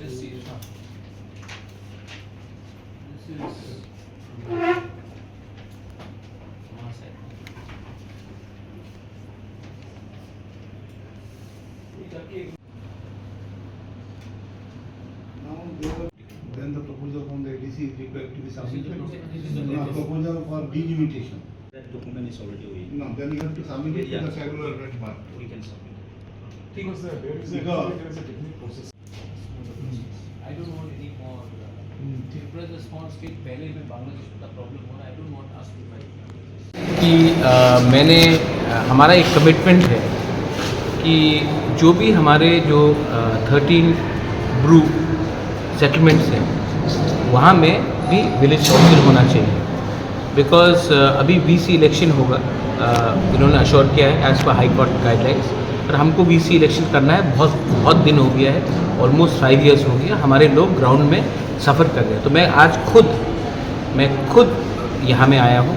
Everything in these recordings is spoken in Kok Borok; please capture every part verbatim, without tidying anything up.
This is Then the proposal from the A D C is required to be submitted. This is the Uh, proposal for delimitation. That document is already with. No, then you have to submit it to Yeah. the tribal or red mark. We can submit. Because there is a, Because there is a technical process. I don't want any more, uh, Tripura is a small state, पहले में बांग्लादेश का प्रॉब्लम हो रहा है, I don't want us to fight. कि, अ, मैंने, अ, हमारा एक कमिटमेंट है कि जो भी हमारे जो, अ, थर्टीन ब्रू सेटलमेंट्स हैं, वहाँ में भी विलेज काउंसिल होना चाहिए। बिकॉज, अ, अभी वीसी इलेक्शन होगा, अ, इन्होंने अश्योर किया है as per high court guidelines, पर हमको वीसी इलेक्शन करना है। बहुत, बहुत दिन हो गया है, ऑलमोस्ट फाइव ईयर्स हो गया, हमारे लोग ग्राउंड में सफ़र कर रहे हैं। तो मैं आज खुद, मैं खुद यहाँ में आया हूँ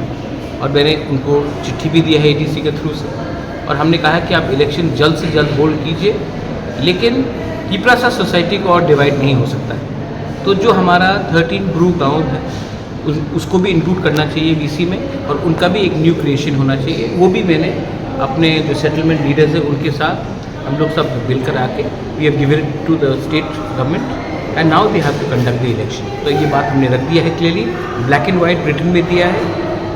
और मैंने उनको चिट्ठी भी दिया है एडीसी के थ्रू से, और हमने कहा है कि आप इलेक्शन जल्द से जल्द होल्ड कीजिए, लेकिन तिपरासा सोसाइटी को और डिवाइड नहीं हो सकता है। तो जो हमारा थर्टीन ब्रू गांव है, उस, उसको भी इंक्लूड करना चाहिए वीसी में, और उनका भी एक न्यू क्रिएशन होना चाहिए। वो भी मैंने अपने जो सेटलमेंट लीडर्स हैं, उनके साथ हम लोग सब मिल कर आके we have given it to the state government and now they have to conduct the election। तो ये बात हमने रख दिया है clearly, black and white written में दिया है।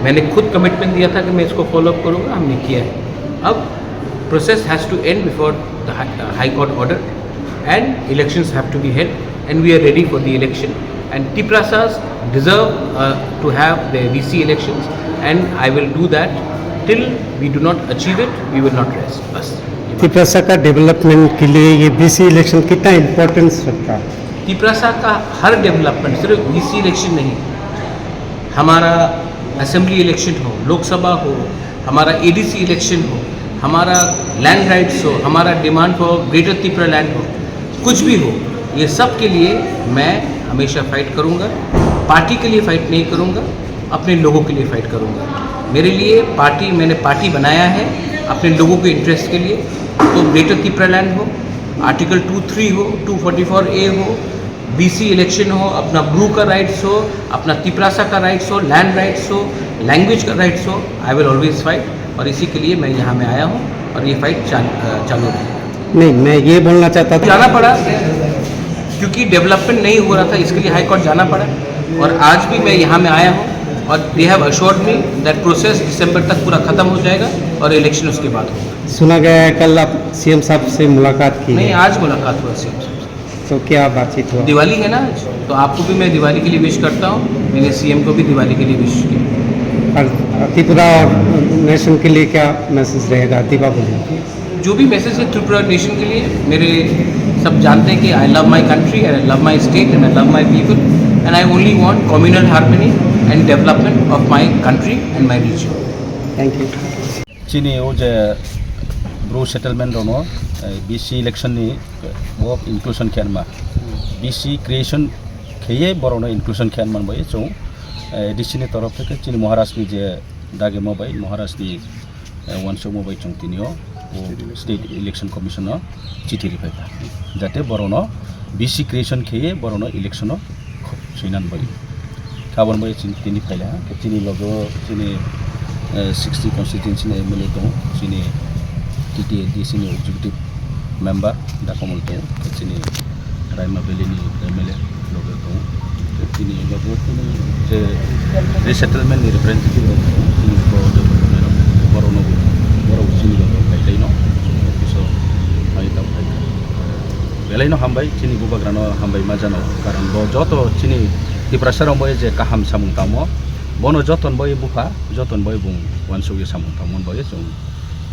मैंने खुद कमिटमेंट दिया था कि मैं इसको फॉलो अप करूँगा, हमने किया है। अब process has to end before the high, uh, high court order and elections have to be held and we are ready for the election and Tiprasas deserve, uh, to have the VC elections and I will do that till we do not achieve it, we will not rest। बस। तिपरासा का डेवलपमेंट के लिए ये VC election कितना इम्पोर्टेंस रखता है? तिपरासा का हर डेवलपमेंट, सिर्फ वीसी इलेक्शन नहीं, हमारा असेंबली इलेक्शन हो, लोकसभा हो, हमारा एडीसी इलेक्शन हो, हमारा लैंड राइट्स हो, हमारा डिमांड फॉर ग्रेटर तिपरा लैंड हो, कुछ भी हो, ये सब के लिए मैं हमेशा फाइट करूँगा। पार्टी के लिए फाइट नहीं करूँगा, अपने लोगों के लिए फाइट करूँगा। मेरे लिए पार्टी, मैंने पार्टी बनाया है अपने लोगों के इंटरेस्ट के लिए। तो ग्रेटर तिपरा लैंड हो, आर्टिकल टू थ्री हो, टू फोर्टी फोर ए हो, वीसी इलेक्शन हो, अपना ब्रू का राइट्स हो, अपना तिपरासा का राइट्स हो, लैंड राइट्स हो, लैंग्वेज का राइट्स हो, I will always fight। और इसी के लिए मैं यहाँ में आया हूँ और ये फाइट चाल-, अ, चालू है। नहीं, मैं ये बोलना चाहता था। जाना पड़ा क्योंकि डेवलपमेंट नहीं हो रहा था, इसके लिए हाई कोर्ट जाना पड़ा। और आज भी मैं यहाँ में आया हूँ और they have assured me that process दिसंबर तक पूरा ख़त्म हो जाएगा और इलेक्शन उसके बाद होगा। सुना गया है कल आप सीएम साहब से मुलाकात की नहीं, है। आज मुलाकात हुआ सीएम साहब से। तो क्या बातचीत हुआ? दिवाली है ना आज, तो आपको भी मैं दिवाली के लिए विश करता हूँ, मैंने सीएम को भी दिवाली के लिए विश किया। और त्रिपुरा और नेशन के लिए क्या मैसेज रहेगा दीपावली के? जो भी मैसेज है त्रिपुरा नेशन के लिए, मेरे सब जानते हैं कि I love my country and I love my state and I love my people and I only want communal harmony and development of my country and my region। Thank you। Chini o je bru settlement rono, eh, B C election ni, eh, bo inclusion khe anma. B C creation kheye borokno inclusion khe anman bai chwng, eh, A D C ni torof theke chini Maharaj ni je dagimo bai, Maharaj ni, eh, wansukmo bai chwng tini o, o State Election Commission no chithi riphai kha. Jate borokno B C creation kheye borokno election o Suinan bai. Kabon bai chini tini phaila, ke chini logo chini, eh, sixty constituency ni M L A tongo, chini T T A D C ni executive member Dakomol tongo, ke chini Raima Valley ni M L A logo tongo, ke chini logo chini je resettlement ni representative rok tongo, chini borok je borok no borok chini logo phailai no office o phai tang phai. Belai no hambai, chini bubagra no hambai ma jano, karon bo joto chini Tiprasa rok bo je kaham samung tangmo, bono joton bo bupha, joton bo bung wansugwi samung tangmo bo chwng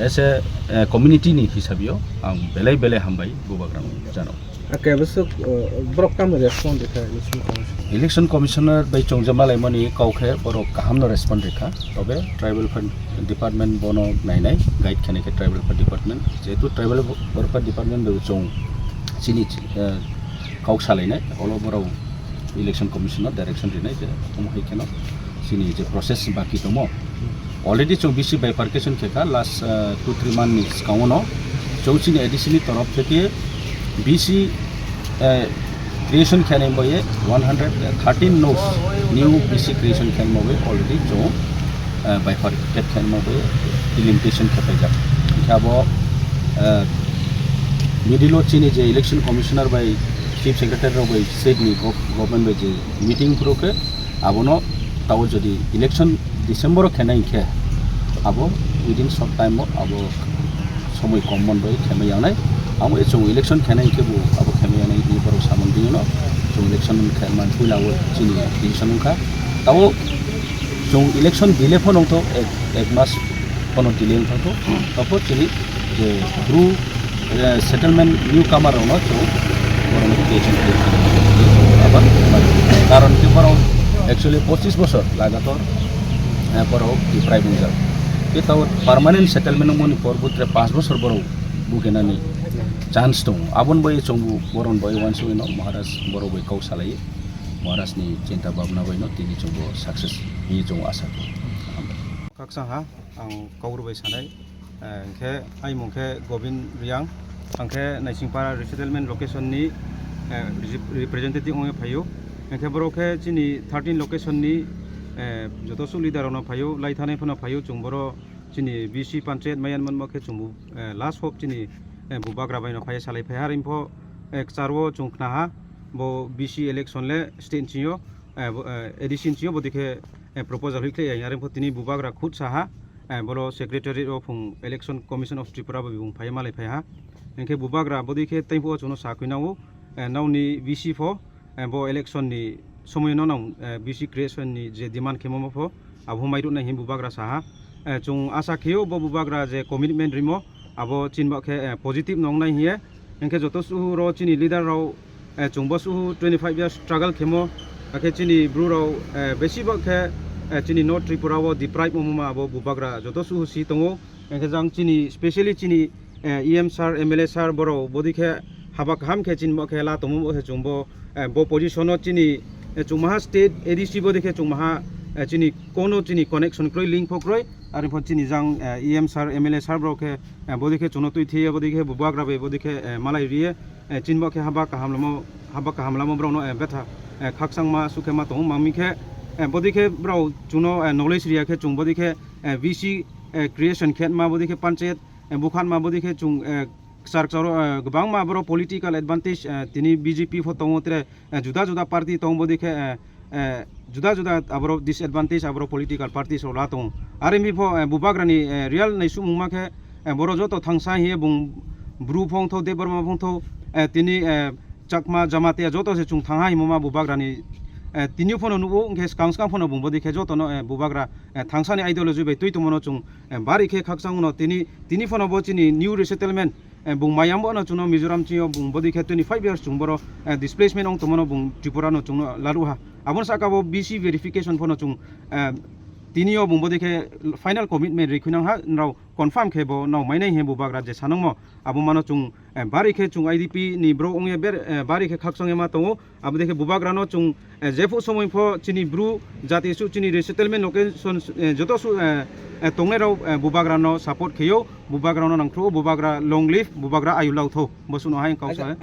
as a, eh, community ni hisabio ang belai belai hambai bubagra no jano. Ake bwswk, eh, borok tamo respond rikha election commission? Election commissioner bai chwng je malaimani kok khe borok kaham no respond rikha, tobe tribal fund department bono nainai, guide khenai khe tribal fund department, jehetu tribal welfare department bai chwng chini, eh, kok salainai, olo borok election commission no direction rinai je omo hai kheno chini je process baki tongmo. Already chwng B C bifurcation khe kha last, eh, two three month ni swkango no chwng chini A D C ni torof theke B C, eh, Creation khainai bai one hundred thirteen nos new B C creation khainai bai already chwng, eh, bifurcated khainai bai delimitation khapaijak. Hingkhe abo, eh, middle o chini je election commissioner bai chief secretary rok bai state ni gov-, government bai je meeting phuru khe abono tao jodi election December o khainai hingkhe abo within short time o abo somoi kom mon bai khaimai yangnai. Amo e chwng election khainai hingkhe bo abo khaimai yangnai hwnwi borok samung di no. Chwng election khaimani puila o chini decision wngkha. Tao chwng election delay phano wngthok, ek, ek mas phano delay wngthok. Tabo chini je Bru, eh, settlement newcomer rokno chwng borokno creation khlai. Abar karon khe borok actually pochis bosor lagator, eh, borok deprive wngjak. Khe tao permanent settlement wngmani por butre panch bosor borok bugenani chance tongo. Aboni bai chwngbo boron bai uansugwi no Maharaj borok bai kok salai. Maharaj ni chinta bhabna bai no tini chwngbo success ni chwng asa kho. Khakchang ha, ang Kaur bai sanai. Eh, hingkhe aimung khe Govind Riang, ang khe Naisingpara resettlement location ni, eh, rep-, representative wngwi phaio. Hingkhe borok khe chini thirteen location ni, eh, joto suh leader rok no phaio, lai thanai phano phaio, chwng boro chini B C panchayat maiyan manma khe chwng bo, eh, last hope chini, eh, bubagra bai no phai salai phai har info, eh, kwcharo chwng khna ha bo B C election le state ni sio, eh, bo, eh, A D C ni sio bo dikhe, eh, proposal hoi khlai ya, yar info tini bubagra khud saha, eh, bolo secretary o phung Election Commission of Tripura bo bung phai malai phai ha. Hingkhe bubagra bodi khe tei phuo chwngno sa khwinao, eh, nao ni B C pho, eh, bo election ni somoi no nang, eh, B C creation ni je demand khemo mo pho abo mai rwnai hin bubagra saha. Eh, chwng asa kheo bo bubagra je commitment rimo abo chinba khe, eh, positive nong nai hiye. Hingkhe joto suh ro chini leader rok, eh, chwngbo suh twenty five years struggle khemo, hakhe chini bru rok, eh, besi bak khe, eh, chini North Tripura o deprive omo ma abo bubagra joto suh si tongo. Hingkhe jang chini specially chini, eh, E M sir, M L A sir borok bodi khe haba kaham khe chini bo khe la tongmo bo khe chwngbo, eh, bo position o chini, eh, chwngmaha state A D C bodi khe chwngmaha, eh, chini kono chini connection kroi, link pho kroi, aripho chini jang, eh, E M sir, M L A sir borok khe, eh, bodi khe chwngno twi thiye, bodi khe bubagra bai bodi khe, eh, malai riye, eh, chini bo khe haba kaham lamo, haba kaham lamo borokno, eh, betha, eh, khakchangma sukhe ma tongo, mangmi khe, eh, bodi khe borok chwngno, eh, knowledge riya khe chwng bodi khe, eh, B C, eh, creation khe ma bodi khe panchayat, eh, bukhan ma bodi khe chwng, eh, kwchar kwcharo, eh, kwbangma borok political advantage, eh, tini B J P pho tongo tere, eh, juda juda party tongo bodi khe, eh, eh, juda juda aborok disadvantage aborok political parties rok la tongo. Are mi pho, eh, bubagrani, eh, real naisumung ma khe, eh, borok joto thangsa hiye bung bru phongtho, Debbarma phongtho, eh, tini, eh, Chakma, Jamatia joto se chwng thangha himo ma bubagrani, eh, tini phano nugo, hwnkhe swkang swkang phano bung bodi khe jotono, eh, bubagra, eh, thangsani ideology bai twi tongmano chwng, eh, bari khe khakchangno tini, tini phano bo chini new resettlement, eh, bung mayam bono chwngno Mizoram chini o bung bodi khe twenty five years chwng boro, eh, displacement ong tongmano bung Tripura no chwngno laruha. Aboni saka bo B C verification phano chwng, eh, tini o bung bodi khe final commitment rikhuinang ha nrao confirm khe bo nao mainai he bubagra je sanongmo abo mano chwng, eh, bari khe chwng I D P ni bro ongya ber, eh, bari khe khakchangya ma tongo. Abo dekhe bubagrano chwng, eh, jephu somoi pho chini bru jati su chini resettlement location, eh, joto su, eh, eh, tongnai rok, eh, bubagrano support kheyo, bubagrano nangthru, bubagra long live, bubagra ayu lautho, bo suno hai kau sa.